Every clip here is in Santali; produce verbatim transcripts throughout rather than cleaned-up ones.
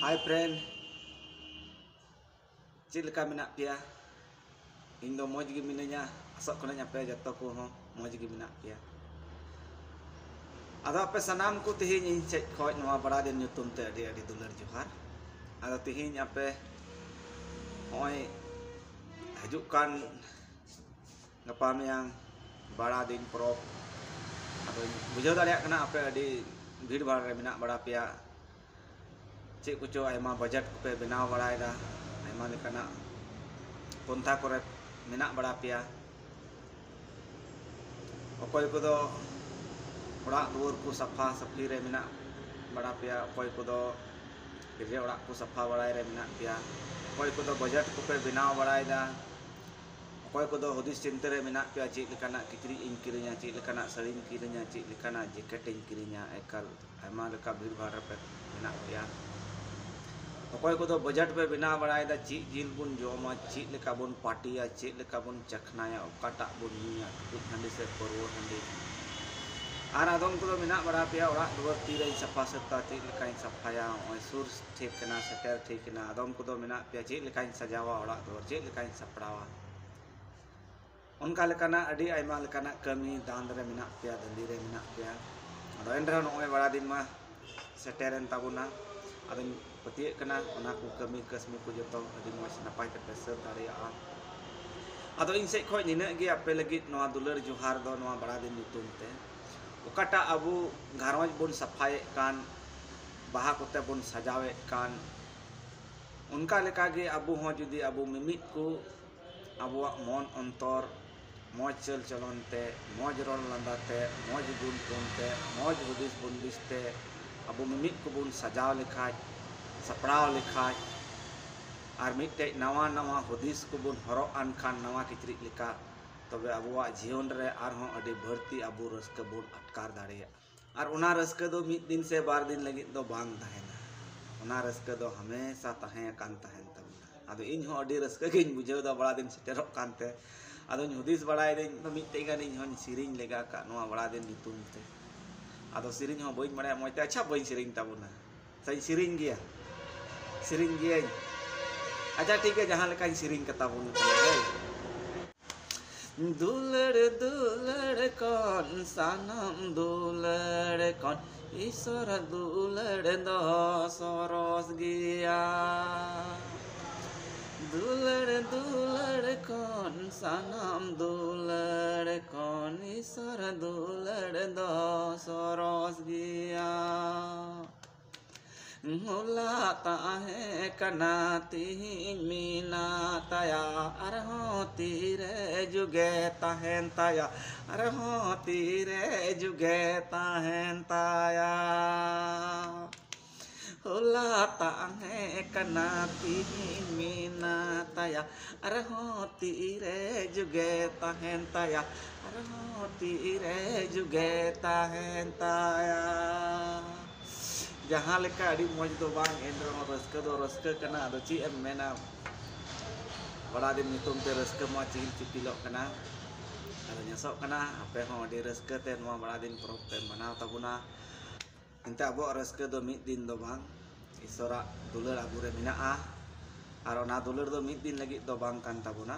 Hi friend, ᱪᱮᱫ ᱞᱮᱠᱟ ᱢᱮᱱᱟᱜ ᱯᱮᱭᱟ? ᱤᱧ ᱫᱚ ᱢᱚᱡᱽ ᱜᱮ ᱢᱤᱱᱟᱹᱧᱟ᱾ ᱟᱥᱚᱜ ᱠᱟᱹᱱᱟᱹᱧ ᱟᱯᱮ ᱡᱚᱛᱚ ᱠᱚᱦᱚᱸ ᱢᱚᱡᱽ ᱜᱮ ᱢᱮᱱᱟᱜ ᱯᱮᱭᱟ᱾ ᱟᱫᱚ ᱟᱯᱮ ᱥᱟᱱᱟᱢ ᱠᱚ ᱛᱮᱦᱮᱧ ᱤᱧ ᱥᱮᱫ ᱠᱷᱚᱱ ᱱᱚᱣᱟ ᱵᱟᱲᱟ ᱫᱤᱱ ᱧᱩᱛᱩᱢ ᱛᱮ ᱟᱹᱰᱤ ᱟᱹᱰᱤ ᱫᱩᱞᱟᱹᱲ ᱡᱚᱦᱟᱨ᱾ ᱟᱫᱚ ᱛᱮᱦᱮᱧ ᱟᱯᱮ ᱱᱚᱜᱼᱚᱭ ᱦᱤᱡᱩᱜ ᱠᱟᱱ ᱜᱟᱯᱟ ᱢᱮᱭᱟᱝ ᱵᱟᱲᱟ ᱫᱤᱱ ᱯᱚᱨᱚᱵᱽ᱾ ᱟᱫᱚᱧ ᱵᱩᱡᱷᱟᱹᱣ ᱫᱟᱲᱮᱭᱟᱜ ᱠᱟᱱᱟ ᱟᱯᱮ ᱟᱹᱰᱤ ᱵᱷᱤᱲ ᱵᱷᱟᱲ ᱨᱮ ᱢᱮᱱᱟᱜ ᱵᱟᱲᱟ ᱯᱮᱭᱟ᱾ ᱪᱮᱫ ᱠᱚᱪᱚ ᱟᱭᱢᱟ ᱵᱟᱡᱮᱴ ᱠᱚᱯᱮ ᱵᱮᱱᱟᱣ ᱵᱟᱲᱟᱭᱮᱫᱟ, ᱟᱭᱢᱟ ᱞᱮᱠᱟᱱᱟᱜ ᱯᱚᱱᱛᱷᱟ ᱠᱚᱨᱮ ᱢᱮᱱᱟᱜ ᱵᱟᱲᱟ ᱯᱮᱭᱟ᱾ ᱚᱠᱚᱭ ᱠᱚᱫᱚ ᱚᱲᱟᱜ ᱫᱩᱣᱟᱹᱨ ᱠᱚ ᱥᱟᱯᱷᱟ ᱥᱟᱹᱯᱷᱤ ᱨᱮ ᱢᱮᱱᱟᱜ ᱵᱟᱲᱟ ᱯᱮᱭᱟ, ᱚᱠᱚᱭ ᱠᱚᱫᱚ ᱜᱤᱫᱽᱨᱟᱹ ᱚᱲᱟᱜ ᱠᱚ ᱥᱟᱯᱷᱟ ᱵᱟᱲᱟᱭ ᱨᱮ ᱢᱮᱱᱟᱜ ᱯᱮᱭᱟ, ᱚᱠᱚᱭ ᱠᱚᱫᱚ ᱵᱟᱡᱮᱴ ᱠᱚᱯᱮ ᱵᱮᱱᱟᱣ ᱵᱟᱲᱟᱭᱮᱫᱟ, ᱚᱠᱚᱭ ᱠᱚᱫᱚ ᱦᱩᱫᱤᱥ ᱪᱤᱱᱛᱟᱹ ᱨᱮ ᱢᱮᱱᱟᱜ ᱯᱮᱭᱟ, ᱪᱮᱫ ᱞᱮᱠᱟᱱᱟᱜ ᱠᱤᱪᱨᱤᱡ ᱤᱧ ᱠᱤᱨᱤᱧᱟ, ᱪᱮᱫ ᱞᱮᱠᱟᱱᱟᱜ ᱥᱟᱹᱲᱤᱧ ᱠᱤᱨᱤᱧᱟ, ᱪᱮᱫ ᱞᱮᱠᱟᱱᱟᱜ ᱡᱮᱠᱮᱴ ᱤᱧ ᱠᱤᱨᱤᱧᱟ᱾ ᱮᱠᱟᱞ ᱟᱭᱢᱟ ᱞᱮᱠᱟ ᱵᱷᱤᱲ ᱵᱷᱟᱲ ᱨᱮᱯᱮ ᱢᱮᱱᱟᱜ ᱯᱮᱭᱟ᱾ ᱚᱠᱚᱭ ᱠᱚᱫᱚ ᱵᱟᱡᱮᱴ ᱯᱮ ᱵᱮᱱᱟᱣ ᱵᱟᱲᱟᱭᱮᱫᱟ, ᱪᱮᱫ ᱡᱤᱞ ᱵᱚᱱ ᱡᱚᱢᱟ, ᱪᱮᱫ ᱞᱮᱠᱟ ᱵᱚᱱ ᱯᱟᱨᱴᱤᱭᱟ, ᱪᱮᱫ ᱞᱮᱠᱟ ᱵᱚᱱ ᱪᱟᱠᱷᱱᱟᱭᱟ, ᱚᱠᱟᱴᱟᱜ ᱵᱚᱱ ᱧᱩᱭᱟ, ᱴᱩᱠᱩᱡ ᱦᱟᱺᱰᱤ ᱥᱮ ᱯᱟᱹᱨᱣᱟᱹ ᱦᱟᱺᱰᱤ᱾ ᱟᱨ ᱟᱫᱚᱢ ᱠᱚᱫᱚ ᱢᱮᱱᱟᱜ ᱵᱟᱲᱟ ᱯᱮᱭᱟ ᱚᱲᱟᱜ ᱫᱩᱣᱟᱹᱨ ᱛᱤᱨᱮᱧ ᱥᱟᱯᱷᱟ ᱥᱟᱹᱛᱟ, ᱪᱮᱫ ᱞᱮᱠᱟᱧ ᱥᱟᱯᱷᱟᱭᱟ, ᱱᱚᱜᱼᱚᱭ ᱥᱩᱨ ᱴᱷᱤᱠ ᱠᱟᱱᱟ, ᱥᱮᱴᱮᱨ ᱴᱷᱤᱠ ᱠᱟᱱᱟ᱾ ᱟᱫᱚᱢ ᱠᱚᱫᱚ ᱢᱮᱱᱟᱜ ᱯᱮᱭᱟ ᱪᱮᱫ ᱞᱮᱠᱟᱧ ᱥᱟᱡᱟᱣᱟ ᱚᱲᱟᱜ ᱫᱩᱣᱟᱹᱨ, ᱪᱮᱫ ᱞᱮᱠᱟᱧ ᱥᱟᱯᱲᱟᱣᱟ᱾ ᱚᱱᱠᱟ ᱞᱮᱠᱟᱱᱟᱜ ᱟᱹᱰᱤ ᱟᱭᱢᱟ ᱞᱮᱠᱟᱱᱟᱜ ᱠᱟᱹᱢᱤ ᱫᱟᱱ ᱨᱮ ᱢᱮᱱᱟᱜ ᱯᱮᱭᱟ, ᱫᱟᱹᱱᱫᱤ ᱨᱮ ᱢᱮᱱᱟᱜ ᱯᱮᱭᱟ᱾ ᱟᱫᱚ ᱮᱱ ᱨᱮᱦᱚᱸ ᱱᱚᱜᱼᱚᱭ ᱵᱟᱲᱟ ᱫᱤᱱ ᱢᱟ ᱥᱮᱴᱮᱨᱮᱱ ᱛᱟᱵᱚᱱᱟ᱾ ᱟᱫᱚᱧ ᱯᱟᱹᱛᱭᱟᱹᱜ ᱠᱟᱱᱟ ᱚᱱᱟ ᱠᱚ ᱠᱟᱹᱢᱤ ᱠᱟᱹᱥᱱᱤ ᱠᱚ ᱡᱚᱛᱚ ᱟᱹᱰᱤ ᱢᱚᱡᱽ ᱱᱟᱯᱟᱭ ᱛᱮᱯᱮ ᱥᱟᱹᱛ ᱫᱟᱲᱮᱭᱟᱜᱼᱟ᱾ ᱟᱫᱚ ᱤᱧ ᱥᱮᱫ ᱠᱷᱚᱱ ᱱᱤᱱᱟᱹᱜ ᱜᱮ ᱟᱯᱮ ᱞᱟᱹᱜᱤᱫ ᱱᱚᱣᱟ ᱫᱩᱞᱟᱹᱲ ᱡᱚᱦᱟᱨ ᱫᱚ ᱱᱚᱣᱟ ᱵᱟᱲᱟ ᱫᱤᱱ ᱧᱩᱛᱩᱢ ᱛᱮ᱾ ᱚᱠᱟᱴᱟᱜ ᱟᱵᱚ ᱜᱷᱟᱨᱚᱸᱡᱽ ᱵᱚᱱ ᱥᱟᱯᱷᱟᱭᱮᱫ ᱠᱟᱱ, ᱵᱟᱦᱟ ᱠᱚᱛᱮ ᱵᱚᱱ ᱥᱟᱡᱟᱣᱮᱫ ᱠᱟᱱ, ᱚᱱᱠᱟ ᱞᱮᱠᱟᱜᱮ ᱟᱵᱚ ᱦᱚᱸ ᱡᱩᱫᱤ ᱟᱵᱚ ᱢᱤᱢᱤᱫ ᱠᱚ ᱟᱵᱚᱣᱟᱜ ᱢᱚᱱ ᱚᱱᱛᱚᱨ ᱢᱚᱡᱽ ᱪᱟᱹᱞ ᱪᱚᱞᱚᱱ ᱛᱮ, ᱢᱚᱡᱽ ᱨᱚᱲ ᱞᱟᱸᱫᱟ ᱛᱮ, ᱢᱚᱡᱽ ᱜᱩᱱ ᱜᱩᱱ ᱛᱮ, ᱢᱚᱡᱽ ᱦᱩᱫᱤᱥ ᱵᱩᱱᱫᱤᱥ ᱛᱮ ᱟᱵᱚ ᱢᱤᱢᱤᱫ ᱠᱚᱵᱚᱱ ᱥᱟᱡᱟᱣ ᱞᱮᱠᱷᱟᱡ, ᱥᱟᱯᱲᱟᱣ ᱞᱮᱠᱷᱟᱡ, ᱟᱨ ᱢᱤᱫᱴᱮᱡ ᱱᱟᱣᱟ ᱱᱟᱣᱟ ᱦᱩᱫᱤᱥ ᱠᱚᱵᱚᱱ ᱦᱚᱨᱚᱜ ᱟᱱ ᱠᱷᱟᱱ ᱱᱟᱣᱟ ᱠᱤᱪᱨᱤᱡ ᱞᱮᱠᱟ, ᱛᱚᱵᱮ ᱟᱵᱚᱣᱟᱜ ᱡᱤᱭᱚᱱ ᱨᱮ ᱟᱨᱦᱚᱸ ᱟᱹᱰᱤ ᱵᱟᱹᱲᱛᱤ ᱟᱵᱚ ᱨᱟᱹᱥᱠᱟᱹ ᱵᱚᱱ ᱟᱴᱠᱟᱨ ᱫᱟᱲᱮᱭᱟᱜᱼᱟ᱾ ᱟᱨ ᱚᱱᱟ ᱨᱟᱹᱥᱠᱟᱹ ᱫᱚ ᱢᱤᱫ ᱫᱤᱱ ᱥᱮ ᱵᱟᱨ ᱫᱤᱱ ᱞᱟᱹᱜᱤᱫ ᱫᱚ ᱵᱟᱝ ᱛᱟᱦᱮᱱᱟ, ᱚᱱᱟ ᱨᱟᱹᱥᱠᱟᱹ ᱫᱚ ᱦᱟᱢᱮᱥᱟ ᱛᱟᱦᱮᱸ ᱟᱠᱟᱱ ᱛᱟᱦᱮᱱ ᱛᱟᱵᱚᱱᱟ᱾ ᱟᱫᱚ ᱤᱧ ᱦᱚᱸ ᱟᱹᱰᱤ ᱨᱟᱹᱥᱠᱟᱹ ᱜᱤᱧ ᱵᱩᱡᱷᱟᱹᱣ ᱮᱫᱟ ᱵᱟᱲᱟ ᱫᱤᱱ ᱥᱮᱴᱮᱨᱚᱜ ᱠᱟᱱᱛᱮ᱾ ᱟᱫᱚᱧ ᱦᱩᱫᱤᱥ ᱵᱟᱲᱟᱭᱮᱫᱟᱹᱧ ᱢᱤᱫᱴᱮᱡ ᱜᱟᱱ ᱤᱧ ᱦᱚᱸᱧ ᱥᱮᱨᱮᱧ ᱞᱮᱜᱟ ᱠᱟᱜ ᱱᱚᱣᱟ ᱵᱟᱲᱟ ᱫᱤᱱ ᱧᱩᱛᱩᱢ ᱛᱮ᱾ ᱟᱫᱚ ᱥᱮᱨᱮᱧ ᱦᱚᱸ ᱵᱟᱹᱧ ᱵᱟᱲᱟᱭᱟ ᱢᱚᱡᱽ ᱛᱮ, ᱟᱪᱪᱷᱟ ᱵᱟᱹᱧ ᱥᱮᱨᱮᱧ ᱛᱟᱵᱚᱱᱟ, ᱥᱮᱧ ᱥᱮᱨᱮᱧ ᱜᱮᱭᱟ᱾ ᱥᱮᱨᱮᱧ ᱜᱤᱭᱟᱹᱧ᱾ ᱟᱪᱪᱷᱟ, ᱴᱷᱤᱠ ᱜᱮᱭᱟ, ᱡᱟᱦᱟᱸ ᱞᱮᱠᱟᱧ ᱥᱮᱨᱮᱧ ᱠᱟᱛᱟ ᱵᱚᱱ ᱠᱟᱱᱟ, ᱦᱳᱭ᱾ ᱫᱩᱞᱟᱹᱲ ᱫᱩᱞᱟᱹᱲ ᱠᱷᱚᱱ ᱥᱟᱱᱟᱢ ᱫᱩᱞᱟᱹᱲ ᱠᱷᱚᱱ ᱤᱥᱚᱨ ᱫᱩᱞᱟᱹᱲ ᱫᱚ ᱥᱚᱨᱚᱥ ᱜᱮᱭᱟ᱾ ᱫᱩᱞᱟᱹᱲ ᱫᱩᱞᱟᱹᱲ ᱠᱷᱚᱱ ᱥᱟᱱᱟᱢ ᱫᱩᱞᱟᱹᱲ ᱠᱷᱚᱱ ᱤᱥᱚᱨ ᱫᱩᱞᱟᱹᱲ ᱫᱚ ᱥᱚᱨᱚᱥ ᱜᱮᱭᱟ᱾ ᱦᱚᱞᱟ ᱛᱟᱦᱮᱸ ᱠᱟᱱᱟ, ᱛᱤᱦᱤᱧ ᱢᱮᱱᱟᱜ ᱛᱟᱭᱟ, ᱟᱨᱦᱚᱸ ᱛᱤᱨᱮ ᱡᱩᱜᱮ ᱛᱟᱦᱮᱱ ᱛᱟᱭᱟ, ᱟᱨᱦᱚᱸ ᱛᱤᱨᱮ ᱡᱩᱜᱮ ᱛᱟᱦᱮᱱ ᱛᱟᱭᱟ᱾ ᱦᱚᱞᱟ ᱛᱟᱦᱮᱸ ᱠᱟᱱᱟ, ᱛᱤᱦᱤᱧ ᱢᱮᱱᱟᱜ ᱛᱟᱭᱟ, ᱟᱨᱦᱚᱸ ᱛᱤᱨᱮ ᱡᱩᱜᱮ ᱛᱟᱦᱮᱱ ᱛᱟᱭᱟ, ᱟᱨᱦᱚᱸ ᱛᱤᱨᱮ ᱡᱩᱜᱮ ᱛᱟᱦᱮᱱ ᱛᱟᱭᱟ᱾ ᱡᱟᱦᱟᱸ ᱞᱮᱠᱟ ᱟᱹᱰᱤ ᱢᱚᱡᱽ ᱫᱚ ᱵᱟᱝ, ᱮᱱ ᱨᱮᱦᱚᱸ ᱨᱟᱹᱥᱠᱟᱹ ᱫᱚ ᱨᱟᱹᱥᱠᱟᱹ ᱠᱟᱱᱟ᱾ ᱟᱫᱚ ᱪᱮᱫ ᱮᱢ ᱢᱮᱱᱟ, ᱵᱟᱲᱟ ᱫᱤᱱ ᱧᱩᱛᱩᱢ ᱛᱮ ᱨᱟᱹᱥᱠᱟᱹ ᱢᱟ ᱪᱤᱦᱤᱞ ᱪᱤᱯᱤᱞᱚᱜ ᱠᱟᱱᱟ᱾ ᱟᱫᱚ ᱧᱮᱥᱚᱜ ᱠᱟᱱᱟ ᱟᱯᱮ ᱦᱚᱸ ᱟᱹᱰᱤ ᱨᱟᱹᱥᱠᱟᱹ ᱛᱮ ᱱᱚᱣᱟ ᱵᱟᱲᱟ ᱫᱤᱱ ᱯᱚᱨᱚᱵᱽ ᱯᱮ ᱢᱟᱱᱟᱣ ᱛᱟᱵᱚᱱᱟ᱾ ᱮᱱᱛᱮ ᱟᱵᱚᱣᱟᱜ ᱨᱟᱹᱥᱠᱟᱹ ᱫᱚ ᱢᱤᱫ ᱫᱤᱱ ᱫᱚ ᱵᱟᱝ, ᱤᱥᱚᱨᱟᱜ ᱫᱩᱞᱟᱹᱲ ᱟᱵᱚᱨᱮ ᱢᱮᱱᱟᱜᱼᱟ᱾ ᱟᱨ ᱚᱱᱟ ᱫᱩᱞᱟᱹᱲ ᱫᱚ ᱢᱤᱫ ᱫᱤᱱ ᱞᱟᱹᱜᱤᱫ ᱫᱚ ᱵᱟᱝ ᱠᱟᱱ ᱛᱟᱵᱚᱱᱟ᱾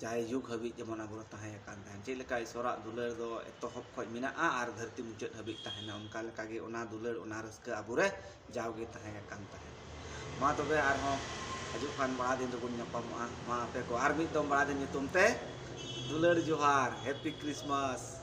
ᱡᱟᱭ ᱡᱩᱜᱽ ᱦᱟᱹᱵᱤᱡ ᱡᱮᱢᱚᱱ ᱟᱵᱚᱨᱮ ᱛᱟᱦᱮᱸ ᱟᱠᱟᱱ ᱛᱟᱦᱮᱸᱱ᱾ ᱪᱮᱫ ᱞᱮᱠᱟ ᱤᱥᱚᱨᱟᱜ ᱫᱩᱞᱟᱹᱲ ᱫᱚ ᱮᱛᱚᱦᱚᱵ ᱠᱷᱚᱱ ᱢᱮᱱᱟᱜᱼᱟ ᱟᱨ ᱫᱷᱟᱹᱨᱛᱤ ᱢᱩᱪᱟᱹᱫ ᱦᱟᱹᱵᱤᱡ ᱛᱟᱦᱮᱱᱟ, ᱚᱱᱠᱟ ᱞᱮᱠᱟᱜᱮ ᱚᱱᱟ ᱫᱩᱞᱟᱹᱲ, ᱚᱱᱟ ᱨᱟᱹᱥᱠᱟᱹ ᱟᱵᱚᱨᱮ ᱡᱟᱣᱜᱮ ᱛᱟᱦᱮᱸ ᱟᱠᱟᱱ ᱛᱟᱦᱮᱸᱫ᱾ ᱢᱟ ᱛᱚᱵᱮ ᱟᱨᱦᱚᱸ ᱦᱤᱡᱩᱜ ᱠᱟᱱ ᱵᱟᱲᱟ ᱫᱤᱱ ᱨᱮᱵᱚᱱ ᱧᱟᱯᱟᱢᱚᱜᱼᱟ᱾ ᱢᱟ ᱟᱯᱮ ᱠᱚ ᱟᱨ ᱢᱤᱫ ᱫᱚᱢ ᱵᱟᱲᱟ ᱫᱤᱱ ᱧᱩᱛᱩᱢ ᱛᱮ ᱫᱩᱞᱟᱹᱲ ᱡᱚᱦᱟᱨ, Happy Christmas᱾